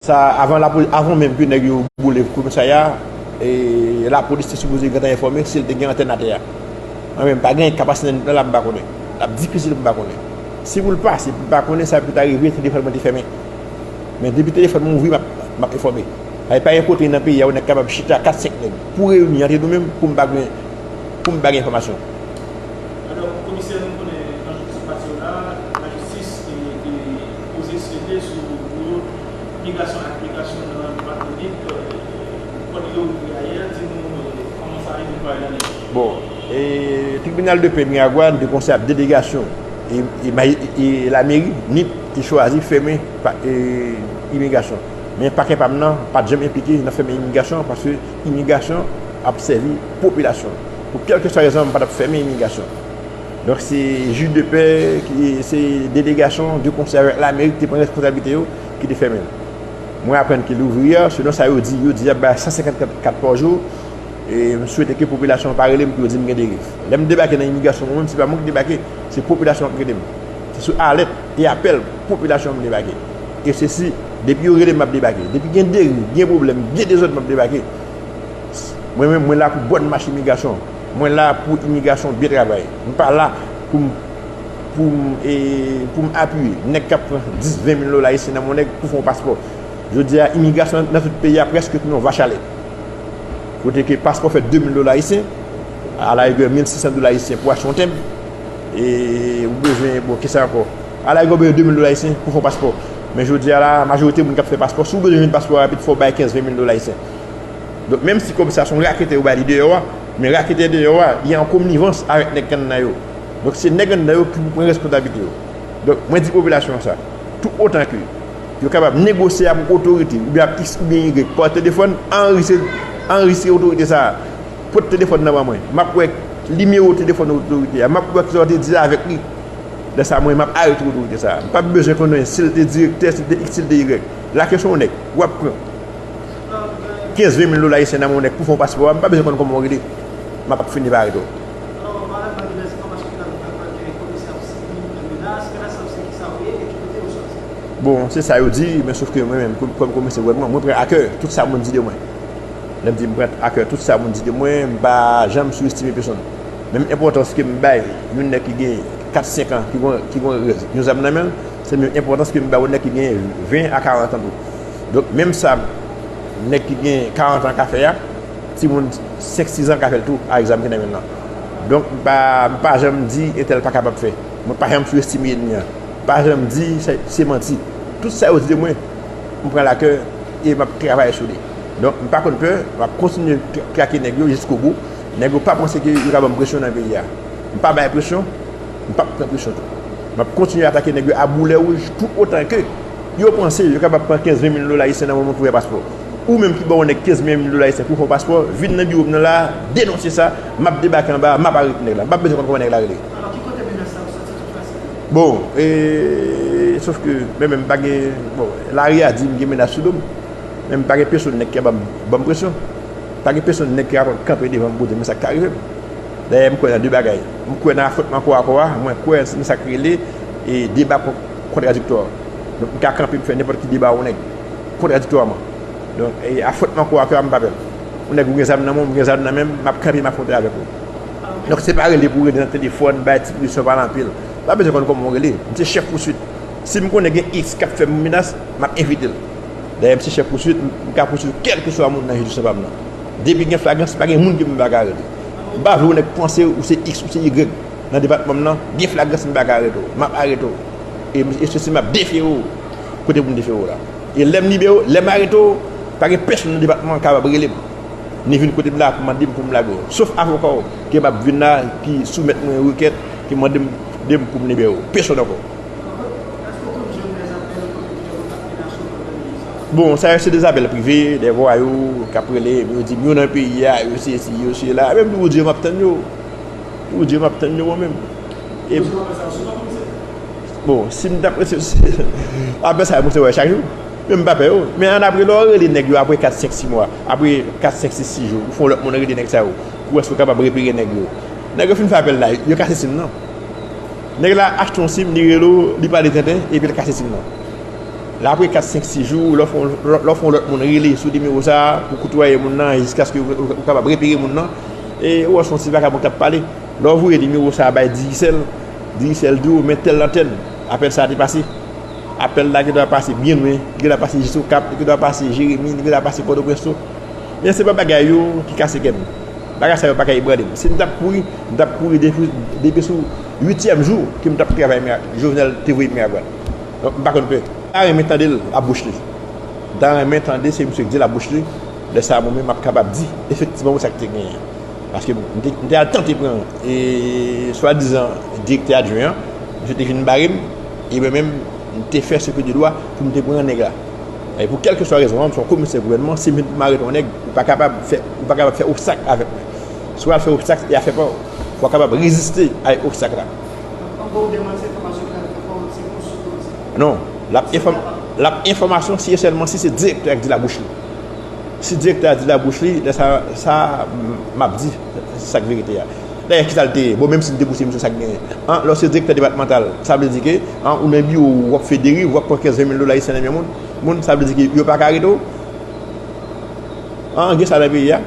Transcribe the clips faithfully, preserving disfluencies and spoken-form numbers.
Sa, avan lapo-, avan menm ke nèg yo boule komisarya a, e, lapolis te sipoze gentan enfòme si l te gen antèn atè a. Mwen menm, pa gen kapasite nan la, m pa konnen. L ap difisil pou m pa konnen. Si pou l pase, pou m pa konnen, sa pou ta rive, telefòn mwen te fèmen. Men depi telefòn mwen ouvri, m ap, m ap enfòme. Sa vle di pa gen kote nan peyi a ou nèg kapab chita kat senk nèg pou reyini ant nou menm pou m pa gen, pou m pa gen enfòmasyon. Alò, komisè, nou konnen nan jou ki sot pase yo la, lajistis te, te poze syete sou dosye migrasyon ak migrasyon nan Latibonit, kote yo ouvri ayè, di nou, e, kòman sa rive parèt la nèt. Bon, e, tribinal de pè Miragwàn te konsèy ap delegasyon e, e, e lameri, nip, te chwazi fèmen pa, e, imigrasyon. Men pakè pa m nan pa t janm enplike nan fèmen imigrasyon paske imigrasyon ap sèvi popilasyon. Pou kèlkeswa rezon, m pa t ap fèmen imigrasyon. Donk, se jij de pè, ki, se delegasyon de konsèy avèk lameri ki te pran responsablite yo, ki te fèmen l. Mwen aprann ke louvri a, selon sa yo di, yo di y ap bay san senkant kat pa jou, e m swete ke popilasyon an pa rele m pou yo di m gen deriv. Lè m debake nan imigrasyon, mwen menm, se pa mwen ki debake, se popilasyon an k rele m. Se sou alèt e apèl popilasyon an m debake. E se si, depi yo rele m, m ap debake. Depi gen deriv, gen pwoblèm, gen dezòd, m ap debake. Mwen menm, mwen la pou bòn mach imigrasyon. Mwen la pou imigrasyon byen travay. M pa la pou m, pou m, e, pou m apiye nèg k ap pran dis, ven mil dola ayisyen nan men yon nèg pou fè yon paspò. Jodi a, imigrasyon nan tout peyi a prèske tounen yon vach alè. Kote ke paspò fè de mil dola ayisyen, alarigè mil sis san dola ayisyen pou achte yon tenb, e ou bezwen, bon, kisa ankò? Alarigè ou bezwen de mil dola ayisyen pou fè yon paspò. Men jodi a la, majorite moun k ap fè paspò, si w bezwen jwenn paspò rapid, fò w bay kenz, ven mil dola ayisyen. Donk, menm si kòb sa se yon raketè yo ba li deyò a, men raketè deyò a, li an konivans avèk nèg k anndan yo. Donk, se nèg anndan yo ki pou pran responsablite yo. Donk, mwen di popilasyon an sa, tout otan ke yo kapab negosye ak yon otorite, oubyen ak X oubyen Y, pa telefòn, anrejistre, anrejistre otorite sa a. Pot telefòn nan ban mwen. M ap wè nimewo telefòn otorite a. M ap wè kisa w te di avèk li. Lè sa a, mwen, m ap arete otorite sa a. M p ap bezwen konnen si l te direktè, si l te X, si l te Y. Lake sou yon nèg, w ap pran kenz, ven mil dola ayisyen nan men yon nèg pou fè yon paspò a, m pa bezwen konn kòman w rele. M ap fini pa arete w. Bon, se sa yo di, men sòf ke mwen menm, kòm, kòm komisè gouvènman, mwen pran a kè tout sa moun di de mwen. Lè m di m pran a kè tout sa moun di de mwen, m pa janm sou-estime pèsonn. Menm enpòtans ke m bay yon nèg ki gen kat, senk an, ki gon, ki gon, yon zam nan men l, se menm enpòtans ke m bay yon nèg ki gen ven a karant an tou. Donk, menm sa nèg ki gen karant an ka fè a, timoun senk, sis an ka fè l tou, avèk zam ki nan men l lan. Donk, m pa, m pa janm di entèl pa kapab fè. Mwen pa janm sou-estime ènmi an. M pa janm di se, se manti. Tout sa yo di de mwen, m pran l a kè e m ap travay sou li. Donk, m pa konn pè, m ap kontinye tra-, trake nèg yo jiskobou. Nèg yo pa panse ke yo ka ban m presyon nan peyi a. M pa bay presyon, m p ap pran presyon tou. M ap kontinye atake nèg yo a boulè wouj tout otan ke yo panse yo kapab pran kenz, ven mil dola ayisyen nan men moun pou fè paspò. Ou menm ki ba yon nèg kenz, ven mil dola ayisyen pou fè yon paspò, vin nan biwo m nan la, denonse sa, m ap debake anba, m ap arete nèg la. M p ap bezwen konn kòman nèg la rele. Bon, e, sòf ke mwen menm m pa gen, bon, lari a di m gen menas sou do m, men m pa gen pèsonn nèg ki ap ban m, ban m presyon. Pa gen pèsonn nèg ki ap kanpe devan m pou di m men sa k ka rive m. Dayè, m kwè nan de bagay. M kwè nan afwontman kò a kò a, mwen kwè nan sa k rele, e, deba kon-, kontradiktwa. Donk, m ka kanpe, m fè nenpòt ki deba yon nèg, kontradiktwaman. Donk, e, afwontman kò a kò a, m pa pè l. Yon nèg ou gen zam nan men w, m gen zam nan men m, m ap kanpe, m afwonte avèk ou. Donk, se pa rele pou rele nan telefòn, bay ti presyon, pale anpil. M pa bezwen konn kòman w rele. M se chèf pouswit. Si m konnen gen X k ap fè m menas, m ap evite l. Dayè, m se chèf pouswit, m, m ka pouswit kèlkeswa moun nan jirisdiksyon pa m nan. Depi gen flagrans, pa gen moun ke m pa ka rele. M pa vle yon nèg panse ou se X, ou se Y nan depatman m nan, gen flagrans, m pa ka arete w. M ap arete w. E, e se si m ap defere w kote pou m defere w la. E lè m libere w, lè m arete w, pa gen pèsonn nan depatman an kapab rele m, ni vin kote m la pou mande m pou m lage w. Sof avoka w ki kapab vin la, ki soumèt mwen yon rekèt, ki mande m, de m pou m libere w. Pèsonn ankò. Bon, sa yo se de apèl prive, de vwayou k ap rele m, yo di m yo nan peyi a, yo se isi, yo se la. Menm tou di yo m ap tann yo. Tou di yo m ap tann yo mwen menm. E Bon, si m t ap resevwa apèl sa yo, m resevwa yo chak jou. Men m pa pè yo. Men annapre, lè w rele nèg yo apre kat, senk, sis mwa, apre kat, senk, sis, sis jou, ou fè yon lòt moun rele nèg sa yo pou wè si w kapab repere nèg yo. Nèg yo fin fè apèl la, yo kase sim nan. Nèg la achte yon sim, li rele w, li pale tenten, epi l kase sim nan. Apre kat, senk, sis jou, lè w fè yon, lè w fè yon lòt moun rele sou nimewo sa a pou koutwaye moun nan, jiskaske ou, ou, ou kapab repere moun nan, e ou wè se yon ti vakabon k t ap pale. Lè w voye nimewo sa a bay Digicel, Digicel di w, men tèl lantèn, apèl sa a te pase. Apèl la gendwa pase byen lwen, li gendwa pase jis Okap, li gendwa pase Jeremi, li gendwa pase Pòtoprens tou. Men se pa bagay yo ki kase kè m. Bagay sa yo pa ka ebranle m. Si m t ap kouri, m t ap kouri depi, depi sou uityèm jou ke m t ap travay Mira-, Jovenel te voye m Miragwàn. Donk, m pa konn pè. M ta renmen tande l ak bouch li. M ta renmen tande se misye k di l ak bouch li. Lè sa a, mwen menm, m ap kapab di efektivman sa k te genyen. Paske m te, m te al tante pran, e, swadizan direktè adjwen an. Misye te vin bare m, e mwen menm, m te fè ce que de droit pou m te pran nèg la. E pou kèlkeswa rezon an, m se yon komisè gouvènman, si m vin pou m arete yon nèg, ou pa kapab fè, ou pa kapab fè obstak avèk mwen. Si w al fè obstak, e afè pa w. Fò w kapab reziste avèk obstak la. Non, l ap enfòm-, l ap enfòmasyon si e sèlman si se direktè a k di l ak bouch li. Si direktè a di l ak bouch li, lè sa, sa, m ap di, se sa k verite a. Dayè, kisa l te ye? Bon, menm si l te pouse misye, sa k genyen? An, lè w se direktè depatmantal, sa vle di ke, an, ou nan biwo w, w ap fè deriv, w ap pran kenz, ven mil dola ayisyen nan men moun, moun, sa vle di ke yo pa ka arete w? An, gen sa nan peyi a?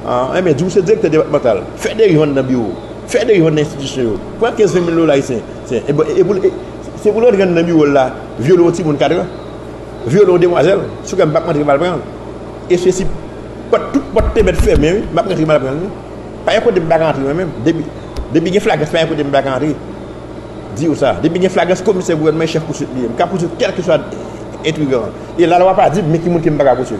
An, enben, di w se direktè depatmantal, fè deriv anndan biwo, fè deriv anndan enstitisyon yo, pran kenz, ven mil dola ayisyen, se, e, e, e pou, e, se pou l rantre anndan biwo l la, vyole yon timoun kat an, vyole yon demwazèl, sou kè m p ap rantre m al pran l. E sesi, pòt, tout pòt te mèt fèmen, wi, m ap rantre m al pran l, wi. Pa gen kote m pa ka antre mwen menm. Depi, depi gen flagrans, pa gen kote m pa ka antre. Di w sa. Depi gen flagrans, komisè gouvènman e chèf pouswit li ye. M ka pouswiv kèlkeswa entrigan an. E lalwa pa di m men ki moun ke m pa ka pouswiv.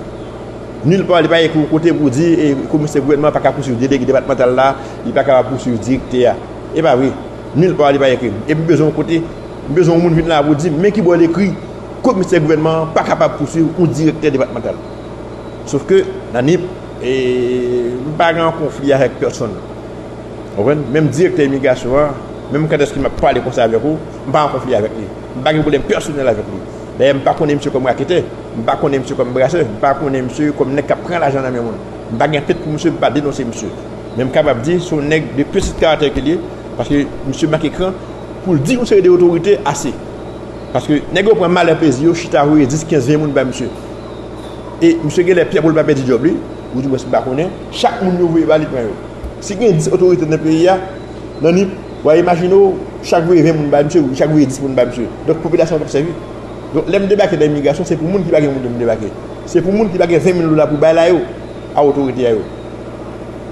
Nil pa li pa ekri yon kote pou di, e, komisè gouvènman pa ka pouswiv delege depatmantal la, li pa kapab pouswiv direktè a. E pa vre. Nil pa li pa ekri. E m bezwen yon kote, m bezwen yon moun vin la pou di m men ki bò l ekri komisè gouvènman an pa kapab pouswiv yon direktè depatmantal. Sòf ke nan Nip, e, m pa gen yon konfli avèk pèsonn. Ou konprann? Menm direktè imigrasyon an, menm kantèske m ap pale konsa avèk ou, m pa an konfli avèk li. M pa gen pwoblèm pèsonèl avèk li. Dayè, m pa konnen misye kòm raketè, m pa konnen misye kòm brasè, m pa konnen misye kòm nèg k ap pran lajan nan men moun. M pa gen plent pou misye, m pa denonse misye. Men m kapab di, se yon nèg de pitit karaktè ke li ye, paske misye make kran pou l di yon seri de otorite ase. Paske nèg yo pran malè plezi yo, chita voye dis, kenz, ven moun ba misye. E misye genlè pè pou l pa pèdi djòb li, oudimwens m pa konnen, chak moun yo voye ba li pran yo. Si gen dis otorite nan peyi a, nan Nip, w a imajine w, chak voye ven moun ba misye, chak voye dis moun ba misye. Donk, popilasyon an p ap sèvi. Donk, lè m debake nan imigrasyon, se pou moun ki pa gen moun yo m debake. Se pou moun ki pa gen ven mil dola pou bay la yo, a otorite a yo.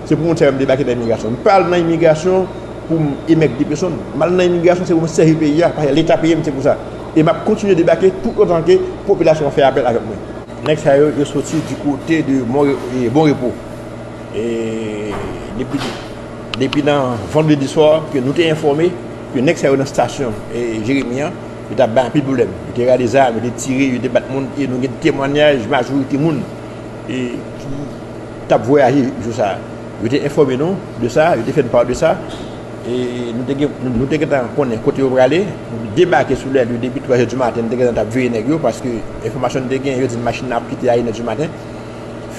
Se pou moun sa yo m debake nan imigrasyon. M pa al nan imigrasyon pou m emègri pèsonn. M al nan imigrasyon, se pou m sèvi peyi a, paske Leta peye m, se pou sa. E m ap kontinye debake tout otan ke popilasyon an fè apèl avèk mwen. Nèg sa yo, yo soti du kote de Mon, e, Bon Repo. E depi, depi nan vandredi swa ke nou te enfòme ke nèg sa yo nan estasyon, e, Jeremi an, yo t ap bay anpil pwoblèm. Yo te rale zam, yo te tire, yo te bat moun, e nou gen temwanyaj majorite moun, e, ki t ap vwayaje jou sa a. Yo te enfòme nou de sa, yo te fè n pa de sa. E nou te gen, nou, nou te gentan konnen kote yo prale. Nou debake sou lè yo depi twa zè di maten, nou te gentan t ap veye nèg yo, paske enfòmasyon nou te gen, yo di n machin nan ap kite a inè di maten.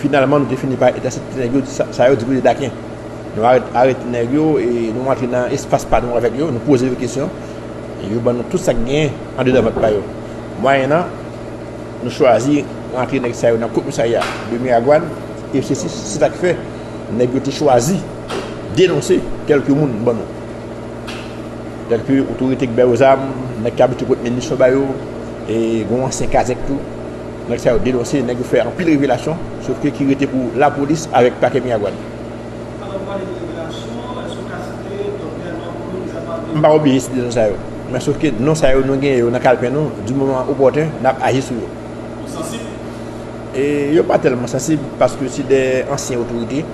Finalman, nou te fini pa entèsepte nèg yo, sa, sa yo di kote Daken. Nou arèt-, arete nèg yo e nou antre nan espas pa nou avèk yo, nou poze yo kesyon. E yo ban nou tout sa k genyen andedan vant pa yo. Mwayennan, nou chwazi rantre nèg sa yo nan komisarya de Miragwàn, e se, se, se sa k fè nèg yo te chwazi denonse kèlke moun ban nou. Tèlke otorite k ba yo zam, nèg k abitye pot minisyon ba yo, e gen yon ansyen kazèk tou. Nèg sa yo denonse, nèg yo fè anpil revelasyon, sòf ke ki rete pou lapolis avèk pakè Miragwàn. Alò, w pale de revelasyon, èske w ka site non moun, mizapa de... M pa oblije site non sa yo. Men sòf ke non sa yo, nou gen yo nan kalpen nou, di moman opòten, n ap aji sou yo. Yo sansib? E yo pa tèlman sansib, paske se de ansyen otorite,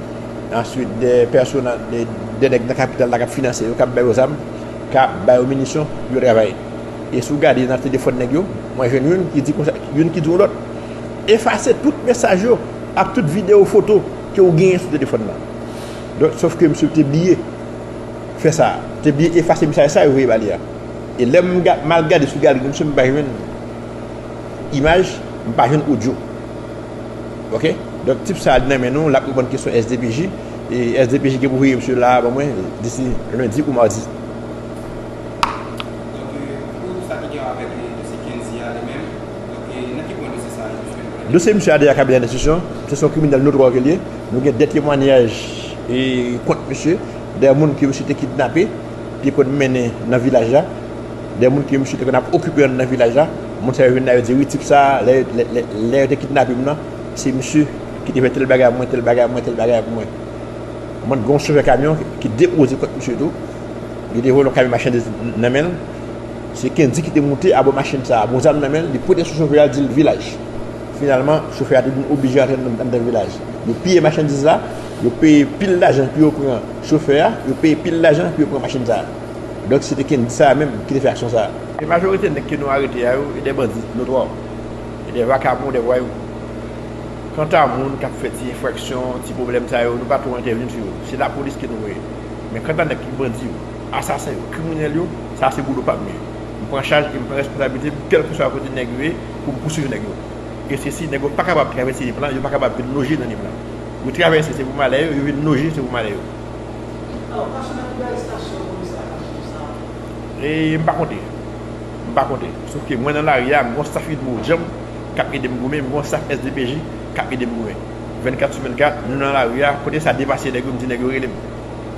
answit de pèsona, de, de nèg nan kapital la k ap finanse yo, k ap ba yo zam, k ap ba yo minisyon pou yo travay. E si w gade nan telefòn nèg yo, mwen jwenn youn ki di konsa, youn ki di yon lòt, efase tout mesaj yo ak tout videyo, foto ke w genyen sou telefòn nan. Donk, sòf ke misye te bliye fè sa, te bliye efase mesaj sa yo voye ba li a. E lè m ga-, m al gade sou galri misye, m pa jwenn imaj, m pa jwenn odyo. Oke? Donk, tip sa a, li nan men nou, l ap reponn kesyon S D P J. E S D P J gen pou voye misye la ban mwen disi lendi ou madi. Donk, e, pou sa ki gen avèk, e, dosye Kenzi a li menm, donk, e, Dosye misye a deja kabinè enstriksyon, se yon kriminèl notwa ke l ye. Nou gen de temwanyaj e kont misye, de moun ke misye te kidnape, te konn mennen nan vilaj la, de moun ke misye te konn ap okipe anndan vilaj la. Moun sa yo vin la, yo di, wi, tip sa, lè, lè, lè, lè yo te kidnape m nan, se misye ki te fè tèl bagay pou mwen, tèl bagay pou mwen, tèl bagay pou mwen. Mwen gen yon chofè kamyon ki depoze kont misye tou. Li te vòlè yon kamyon machandiz nan men l. Se Kendy ki te moute abò machin sa a, gon zam nan men l, li pote sou chofè a, l di l vilaj. Finalman, chofè a te vin oblije antre nan, nan, nan vilaj. Yo piye machandiz la, yo peye pil lajan pou yo pran chofè a, yo peye pil lajan pou yo pran machin sa a. Donk, se te Kendy sa a menm ki te fè aksyon sa a. E majorite nèg ke nou arete a yo, e de bandi notwa. E de vakabon, de vwayou. Kanta moun k ap fè ti enfraksyon, ti pwoblèm sa yo, nou pa twò entèvni sou yo. Se lapolis ke nou voye. Men kanta nèg ki bandi yo, asasen yo, kriminèl yo, sa se boulo pa m ye. M pran chaj e m pran responsablite m, kèlkeswa kote nèg yo ye, pou m pouswiv nèg yo. E sesi, nèg yo pa kapab travèse Nip lan, yo pa kapab vin loje nan Nip lan. Yo travèse, se pou malè yo, yo vin loje, se pou malè yo. Alò, pa sou nan ki arestasyon komisè a ka sou sa? E m pa konte. M pa konte. Sof ke mwen nan lari a, m gon staff UDMO djanm k ap ede m goumen, m gon staff S D P J k ap ede m goumen. Vennkat sou vennkat, nou nan lari a, kote sa depase nèg yo, m di nèg yo rele m.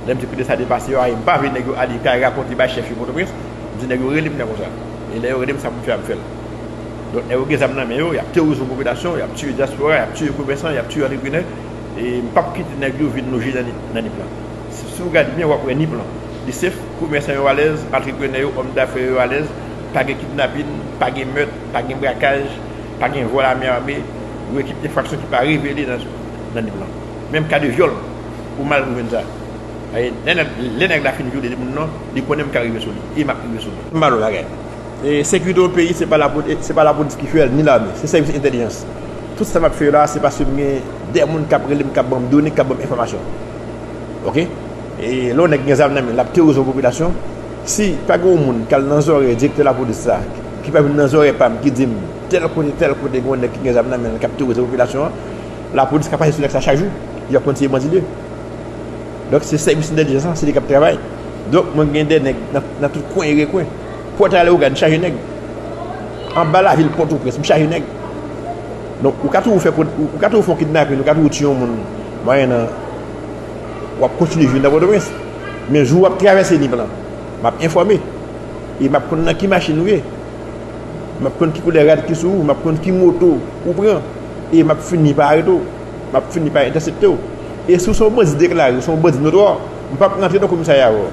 Lè m di kote sa depase yo a, e m pa vle nèg yo ale kay rakonte bay chèf yo Pòtoprens, m di nèg yo rele m lè konsa. E lè yo rele m, sa pou m fè a, m fè l. Donk, nèg yo gen zam nan men yo, y ap terorize yon popilasyon, y ap tiye dyaspora, y ap tiye komèsan, y ap tiye antreprenè. E m p ap kite nèg yo vin loje nan Nip, nan Nip lan. Si, si w gade byen, w ap wè Nip lan. Li sef, komèsan yo alèz, antreprenè yo, òm dafè yo alèz, pa gen kidnapin, pa gen mèt, pa gen brakaj, pa gen vòl a men ame, yon ekip enfraksyon ki pa revele nan, nan Nip lan. Menm ka de vyòl, ou mal pou jwenn sa. Lè, lè, lè nèg la fin vyole moun nan, li konnen m ka rive sou li, e m ap rive sou li. M ba nou bagay. E sekirite yon peyi, se pa lapo-, se pa lapolis ki fè l, ni lame, se sèvis entèlijans. Tout sa m ap fè yo la, se paske m gen de moun k ap rele m, k ap ban m done, k ap ban m enfòmasyon. Oke? E lè yon nèg gen zam nan men l, l ap terorize yon popilasyon. Si pa gen yon moun k al nan zòrèy direktè lapolis la, ki pa vin nan zòrèy pa m, ki di m, tèl kote, tèl kote, gen yon nèg ki gen zam nan men l, k ap terorize popilasyon an, lapolis ka pase sou nèg sa chak jou, y ap konn si e bandi l ye. Donk, se sèvis entèlijans lan, se li k ap travay. Donk, mwen gen de nèg nan, nan tout kwen e rekwen. Pòtalè, ou gade, m chaje nèg. Anba lavil Pòtoprens, m chaje nèg. Donk, ou ka toujou fè, ou, ou ka toujou fè yon kidnapin, ou ka toujou tiye yon moun, mwayennan w ap kontinye viv nan Pòtoprens. Men jou w ap travèse Nip lan, m ap enfòme. E m ap konn nan ki machin ou ye. M ap konn ki koulè rad ki sou ou, m ap konn ki moto ou pran. E m ap fini pa arete w. M ap fini pa entèsepte w. E si w se yon bandi deklare, w se yon bandi notwa, m p ap rantre nan komisarya avè w.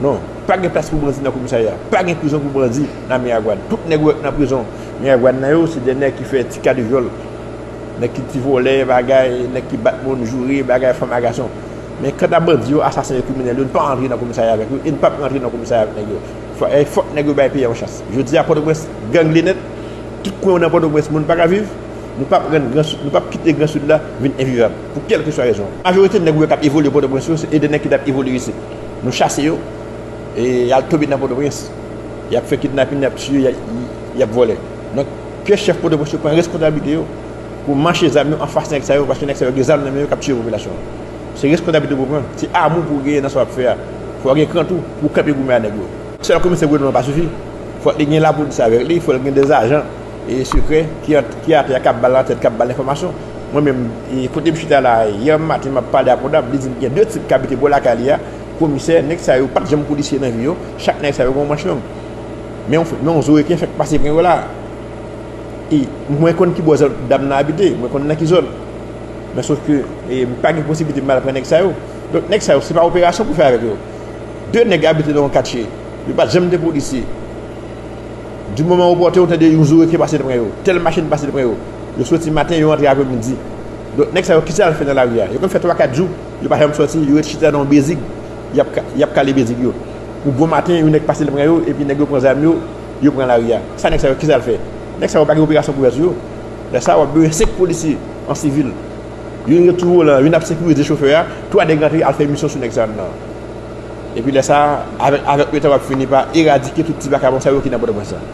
Non, pa gen plas pou bandi nan komisarya. Pa gen prizon pou bandi nan Miragwàn. Tout nèg ou wè k nan prizon Miragwàn nan yo, se de nèg ki fè ti ka de vyòl. Nèg ki ti vòlè, bagay, nèg ki bat moun, joure, bagay, fanm a gason. Men kanta bandi yo, asasen yo, kriminèl yo, n pa rantre nan komisarya avèk yo, e n p ap rantre nan komisarya avèk nèg yo. Fò, e fòk nèg yo bay peyi a yon chans. Jodi a, Pòtoprens gangle nèt. Tout kwen yo nan Pòtoprens, moun pa ka viv. Nou p ap rann Gran Sid, nou p ap kite Gran Sid la vin envivab, pou kèlkeswa rezon. Majorite nèg ou wè k ap evolye Pòtoprens yo, se de nèg ki t ap evolye isit. Nou chase yo, e y al tonbe nan Pòtoprens. Y ap fè kidnapin, y ap tiye, y a-, y ap vòlè. Donk, pyès chèf Pòtoprens yo pran reskonsablite yo pou manche zam yo anfas nèg sa yo, paske nèg sa yo gen zam nan men yo k ap tiye popilasyon an. Se reskonsablite pou w pran, se amou pou w genyen nan sa w ap fè a. Fò w gen kran tou pou w kanpe goumen ak nèg yo. Sèl komisè gouvènman an pa sifi. Fòk li gen lapolis avèk li, fòk li gen de ajan e sekrè ki ant-, ki atè a k ap ba l lantèt, k ap ba l enfòmasyon. Mwen menm, e kote m chita la a, yè maten m ap pale ak yon dam, li di m gen de tip k abite bò lakay li a, komisè, nèg sa yo pa t janm polisye nan vi yo, chak nèg sa yo gen yon manch long. Men yon, men yon zo reken fèk pase pran yo la. E mwen konn ki bò zòn dam nan abite, mwen konn nan ki zòn. Men sof ke, e, m pa gen posiblite m al pran nèg sa yo. Donk, nèg sa yo, se pa operasyon pou fè avèk yo. De nèg abite nan yon katye, yo pa t janm te polisye. Di moman opòten, ou tande yon zo reken pase l pran yo, tèl machin pase l pran yo. Yo soti maten, yo rantre aprèmidi. Donk, nèg sa yo, kisa y al fè nan lari a? Yo konn fè twa, kat jou, yo pa janm sòti, yo ret chita nan yon bezig, y ap ka-, y ap kale bezig yo. Pou bon maten, yon nèg pase l pran yo, epi nèg yo pran zam yo, yo pran lari a. Sa nèg sa yo, kisa y al fè? Nèg sa yo pa gen operasyon pou fè sou yo. Lè sa a, w ap bezwen senk polisye an sivil. Youn ret sou volan, youn ap sekirize chofè a, twa nèg rantre al fè misyon sou nèg sa yo nan. Epi lè sa a, avèk, avèk letan, w ap fini pa eradike tout ti vakabon sa yo ki nan Pòtoprens lan.